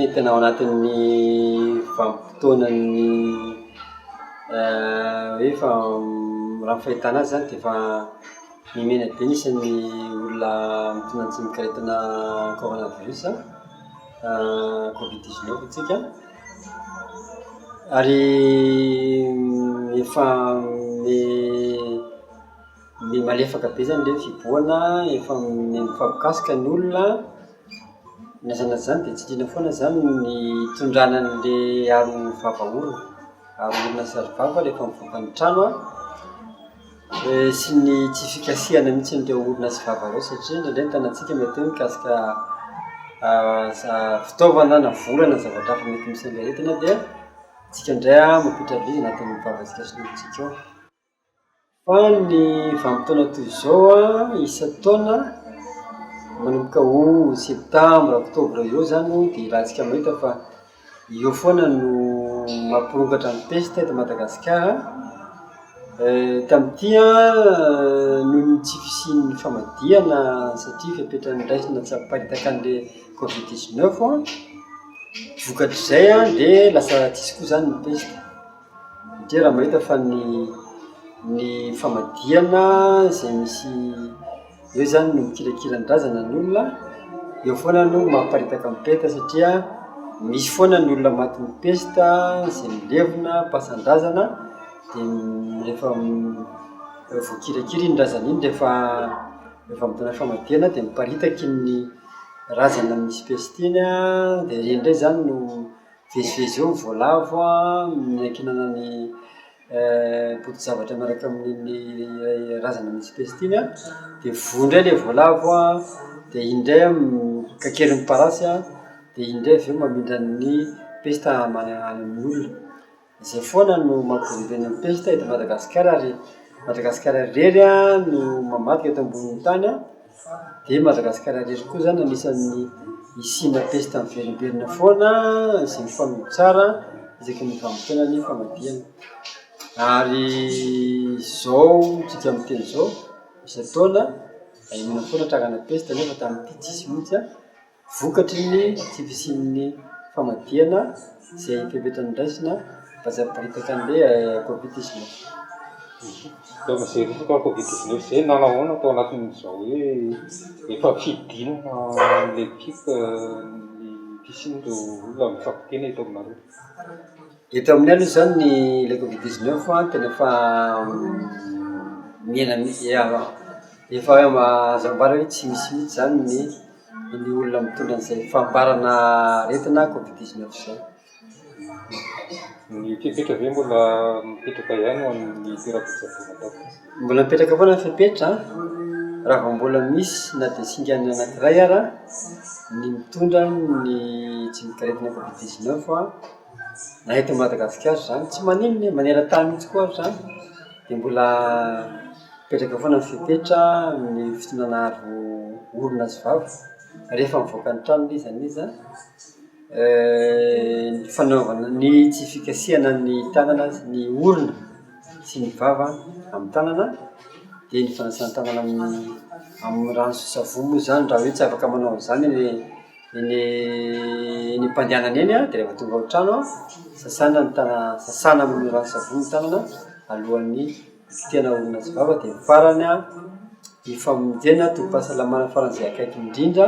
Zany tena ao anatin'ny vanim-potoanan'ny hoe efa raha ny fahitana azy zany dia efa mihena be ny isan'ny olona mitondra ny tsimokaretina coronavirus, covid dix-neuf hoy tsika, ary efa mi- miha-malefaka be zany le fihibohana, efa miha-mifampikasika ny olona. Na izany na tsy izany dia tsindriana foana zany ny hitondrana an'le aro vava orona, aro orona sy aro vava rehefa mivoaka ny trano an, sy ny tsy fikasihana mihitsy an'ireo orona sy vava ireo satria indraindray ny tanantsika mety hoe mikasika fitaovana na vola na zavatra hafa mety misy an'ilay aretina dia tsika indray an mampiditra an'ilay izy anatin'ny vavantsika sy ny orontsika ao. Fa ny vanim-potoana toy izao an, isan-taona manomboka août, septambra, oktobra eo izany dia iarahantsika mahita fa eo foana no mampirongatra ny pesta eto Madagasikara. Tamin'ity an, noho ny tsy fisian'ny famadihana satria fepetra noraisina tsy hampiparitaka an'ilay covid dix-neuf an, vokatr'izay an dia lasa tsisy koa izany ny pesta. Satria raha mahita fa ny ny famadihana izay misy eo zany no mikirakira ny razana ny olona, eo foana no mamparitaka ny pesta satria misy foana ny olona matin'ny pesta izay milevina am-pasan-drazana de rehefa voakirakira iny razana iny rehefa rehefa mitondra famadihana de miparitaka iny razana misy pesta iny an, de ireny ndray zany no Mivezivezy eo ny voalavo an, miankinana ny poti-javatra miaraka amin'iny razana misy pesta iny an, de voa indray le voalavo an, de iny indray an kakerin'ny parasy an, de iny indray avy eo mamindra ny pesta any amin'ny olona. Izay foana no mampivorimbena ny pesta eto Madagasikara ary Madagasikara irery no mamadika eto ambonin'ny tany an. Dia Madagasikara irery koa zany anisan'ny hisiana pesta miverimberina foana izay mifanojo tsara isaky ny vanim-potoana ny famadihana. Ary izao tsika miteny izao, isan-taona ahenoana foana trangana pesta nefa tamin'ity tsisy mihitsy an. Vokatry ny tsy fisian'ny famadihana izay fepetra noraisina mba tsy hampiparitaka an'ilay covid dix-neuf. Teo amin'izay resaka covid dix-neuf izay, nanao ahoana tao anatin'izao hoe efa fidinana amin'ilay pic ny fisian'ireo olona mifampiteny eto aminareo? Eto aminay aloha zany ny ilay covid dix-neuf an, tena efa mihena mihitsy, efa azo ambara hoe tsy misy mihitsy zany ny ny olona mitondra an'izay fambarana aretina covid dix-neuf izay. Ny fepetra ve mbola mipetraka ihany ho an'ny toeram-pitsaboana atao? Mbola mipetraka foana ny fepetra an, raha vao mbola misy na dia singany anankiray ara ny mitondra ny tsimokaretina covid dix-neuf an, na eto Madagasikara izany, tsy maninona e, maneran-tany mihitsy koa ary izany dia mbola mipetraka foana ny fepetra amin'ny fitondrana aro orona sy vava rehefa mivoaka ny trano n'iza n'iza, ny fanaovana ny tsy fikasihana ny tanana sy ny orona sy ny vava amin'ny tanana de ny fanasana tanana amin'ny amin'ny rano sy savony moa zany raha hoe tsy afaka manao an'izany ny eny eny am-pandehanana eny an, de rehefa tonga ao an-trano an, sasana ny tanana sasana amin'ny rano sy savony ny tanana alohan'ny Kitihana orona sy vava dia ny farany an, ny famonjena tobim-pahasalamana faran'izay akaiky indrindra.